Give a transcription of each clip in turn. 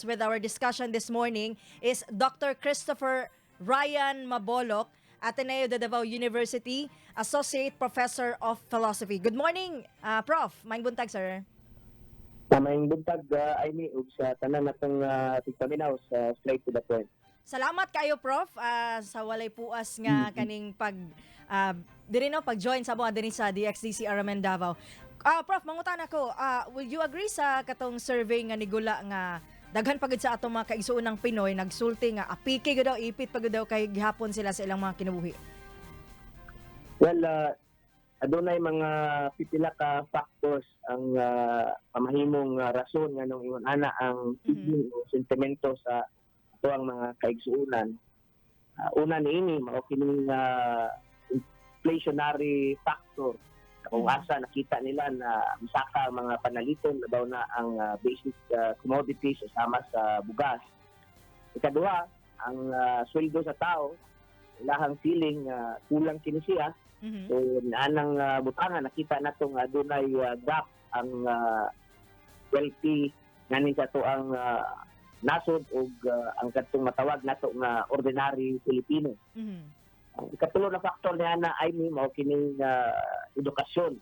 With our discussion this morning is Dr. Christopher Ryan Mabolok, Ateneo de Davao University, Associate Professor of Philosophy. Good morning, Prof. Maayong buntag, sir. Maayong buntag, Amy, ug sa tanan natong tigpaminaw sa Straight to the Point. Salamat kayo, Prof, sa walay puas nga kaning pag diri no pag-join sa amo dinhi sa DXDC RMN Davao. Prof, mangutan ako, will you agree sa katong survey nga nigula nga daghan pa gud sa atong mga kaigsuonang Pinoy nagsulti nga apike gud daw, ipit pa gud daw kay gihapon sila sa ilang mga kinabuhi? Well, adunay mga pipila ka factors ang pamahimong rason nganong ingon ana ang feeling o sentimento sa atoang mga kaigsuonan. Una niini, mao kining inflationary factor kung asa nakita nila na misaka ang mga panaliton, labaw na ang basic commodities sama sa bugas. Ikaduha, ang sweldo sa tao, ilahang feeling kulang kini siya. So anang butanga, nakita nato nga adunay gap ang wealthy nganing sa atoang nasod ug ang kadtong matawag nato nga ordinary Filipino. Ang ikatulo na factor niya na ay mao kining edukasyon.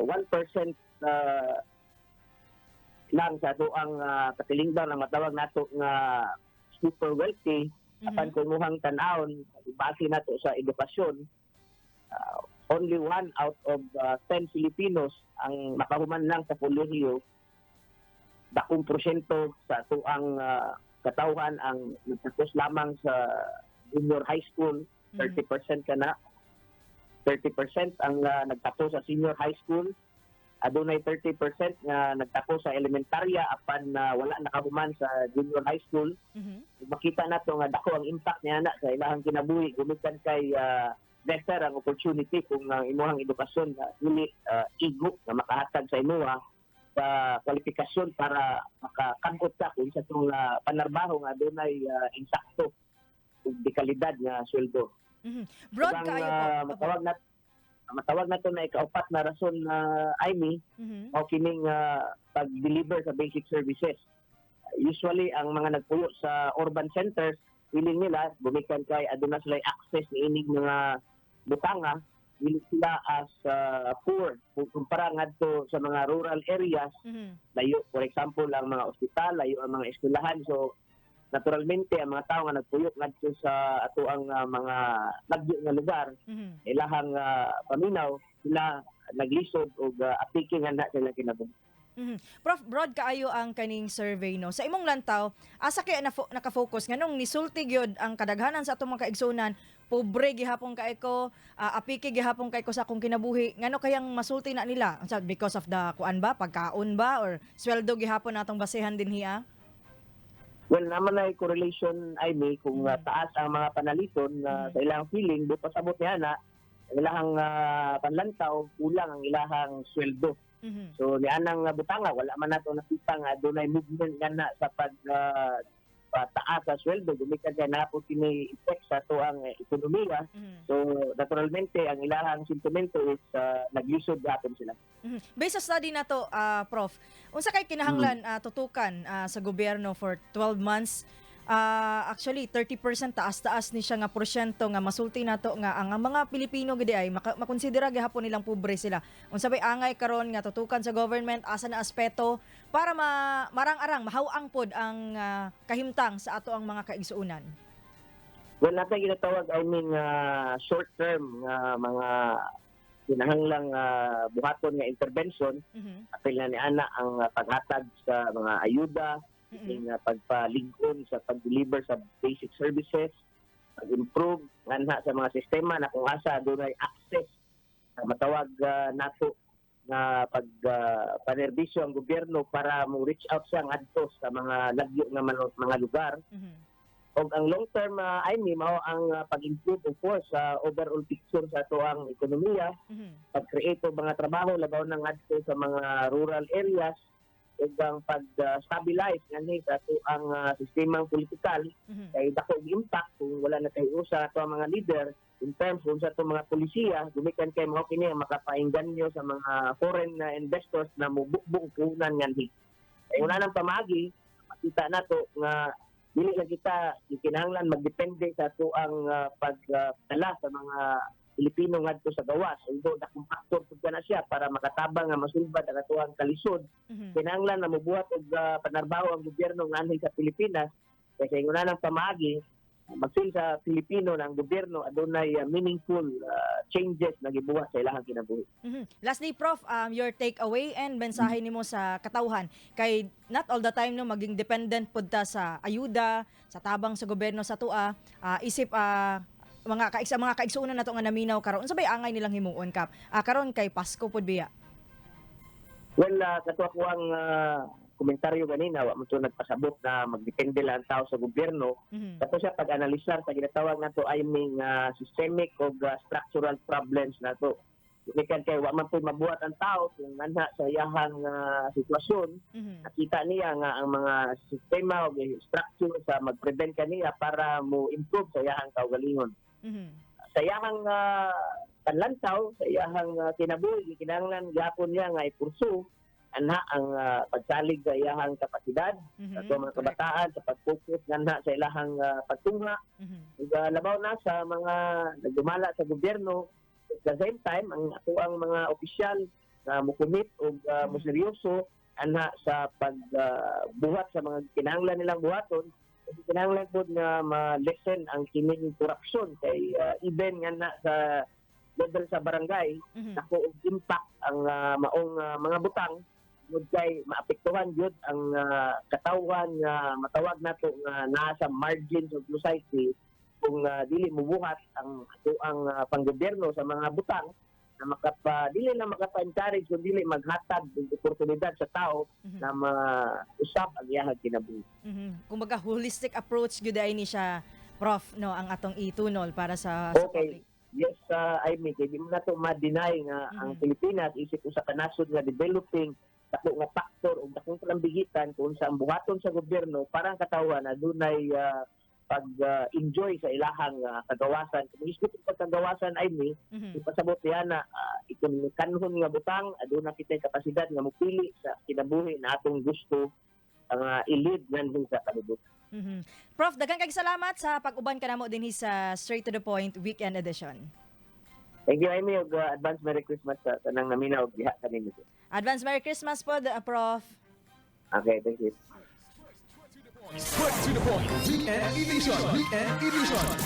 1% lang sa atoang katilingban ang matawag nato nga super wealthy. Apan kung imuhang tan-awon, base nato sa edukasyon, only one out of 10 Filipinos ang makahuman lang sa kolehiyo. Dakong porsyento sa atoang katawhan ang nagtapos lamang sa junior high school, 30% kana. 30% ang nagtapos sa senior high school. Adunay 30% nga nagtapos sa elementarya apan na wala nakahuman sa junior high school. Makita nato nga dako ang impact niya na sa ilahang kinabuhi gumikan kay lesser ang opportunity kung ang imuhang edukasyon na dili igo nga makahatag sa imuha sa kwalifikasyon para makakamot ka kung sa itong panarbaho nga adunay insakto ug di kalidad nga sweldo. Broad Ug ang, kaayo po. Opo. Matawag nato na ikaupat na rason na, Amy, mao kining pag-deliver sa basic services. Usually ang mga nagpuyo sa urban centers, feeling nila gumikan kay aduna sila access niining mga butanga, dili sila as poor kung kumpara ngadto sa mga rural areas. Layo, for example, ang mga ospital, layo ang mga eskwelahan, so naturalmente ang mga tao nga nagpuyo ngadto sa atoang mga lagyo nga lugar, ilahang paminaw, sila naglisod og apike nga na sila kinabuhi. Prof, broad kaayo ang kaning survey, no. Sa imong lantaw, asa kaya na naka-focus nganong nisulti gyud ang kadaghanan sa atong mga kaigsuonan, "Pobre gihapon kay ko, apike gihapon kay ko sa akong kinabuhi"? Ngano kayang masulti na nila? Unsa, because of the kuan ba, pagkaon ba, or sweldo gihapon natong basehan din hiya? Well, naman ay correlation, Amy, kung taas ang mga panaliton sa ilang feeling, buot pasabot niya na ang ilahang panlantaw, kulang ang ilahang sweldo. So nianang butanga, wala man nato nakita nga adunay movement nga na sa pag pataas sa sweldo gumikan kay naa po kini effect sa atoang ekonomiya. So naturalmente ang ilahang sentimento is naglisod gapon sila. Based sa study nato, Prof, unsa kay kinahanglan tutukan sa gobyerno for 12 months? Actually, 30%, taas-taas ni siya nga porsyento nga masulti nato nga ang mga Pilipino gid ay makonsidera gihapon nilang pobre sila. Unsa bay angay karon nga tutukan sa government, asa na aspeto para ma marang-arang mahaw-ang pod ang kahimtang sa ato ang mga kaigsuonan? Well, natin ginatawag, I mean, short term nga mga kinahanglang buhaton nga intervention, apil na ni ana ang paghatag sa mga ayuda, ing pagpalig-on sa pag-deliver sa basic services, pag-improve nganha sa mga sistema na kung asa adunay access sa matawag nato nga pag panerbisyo ang gobyerno para mo reach out siya ngadto sa mga lagyo nga mga lugar. Og ang long term, I mean, mao ang pag-improve, of course, sa overall picture sa atoang ekonomiya, pag-create og mga trabaho, labaw na ngadto sa mga rural areas, ug ang pag-stabilize nganhi sa atoang sistemang politikal kay dako og impact kung wala na kay usa ato ang mga leader in terms kung sa atong mga polisiya gumikan kay mao kini ang makapainganyo sa mga foreign investors na mubukbong puhunan nganhi. Kay una ng pamagi Makita nato nga dili lang kita kinahanglan magdepende sa atoang pagdala sa mga Pilipino ngadto sa gawas. Although dakong factor pud kana siya para makatabang nga masulbad ang atoang kalisod, kinahanglan na mobuhat og panarbaho ang gobyerno nganhi sa Pilipinas kay sa ingon ng pamaagi mag-feel sa Pilipino na ang gobyerno adunay meaningful changes na gibuhat sa ilahang kinabuhi. Lastly, Prof, your takeaway and mensahe nimo sa katawhan kay not all the time, no, maging dependent pud ta sa ayuda, sa tabang sa gobyerno sa atoa, isip mga kaigsuonan nato nga naminaw karon, unsa bay angay nilang himuon kap karon kay Pasko pud biya? Well, kato ako ang komentaryo ganina, wa mo to nagpasabot na magdepende lang ang tao sa gobyerno. Tapos siya pag-analisar sa ginatawag nato ay ning systemic o structural problems nato. Gikan kay wa man po'y mabuhat ang tao kung nganha sa iyahang sitwasyon, nakita niya nga ang mga sistema o structure sa mag-prevent kaniya para mo improve sa iyahang kaugalingon. Sa iyahang panlantaw, sa iyahang kinabuhi, kinahanglan gyapon niya nga i-pursue anha ang pagsalig sa iyahang kapasidad sa mga kabataan sa pag-focus nganha sa ilahang pagtungha ug labaw na sa mga nagdumala sa gobyerno. At the same time, ang atoang mga opisyal na mo-commit og moseryoso anha sa pagbuhat sa mga kinahanglan nilang buhaton kasi kinahanglan pod nga ma-lessen ang kining korupsyon kay even nga na sa level sa barangay, dako og impact ang maong mga butang tungod kay maapektuhan gyud ang katawhan nga matawag nato nga naa sa margins of society kung dili mubuhat ang atoang panggobyerno sa mga butang na makapa dili na makapa-encourage kun dili maghatag og oportunidad sa tao na mausab ang iyahang kinabuhi. Kumbaga holistic approach gyud ay ni siya, Prof, no, ang atong itunol para sa public. Yes, I mean, kay di mo na to ma-deny nga ang Pilipinas isip usa ka nasod nga developing, dako nga factor ug dakong kalambigitan kung sa ang buhaton sa gobyerno para ang katawhan adunay pag-enjoy sa ilahang kagawasan. Kung isip og pagkagawasan ay ni ipasabot niya na ekonomikanhon nga butang, aduna kitay kapasidad nga mopili sa kinabuhi na atong gusto ang i-lead nganhi sa kalibutan. Prof, daghan kag salamat sa pag-uban kanamo dinhi sa Straight to the Point Weekend Edition. Thank you, Amy, ug advance Merry Christmas sa tanang naminaw diha kaninyo. Advance Merry Christmas po, Prof. Okay, thank you. Straight to the Point. Weekend Edition. Weekend Edition.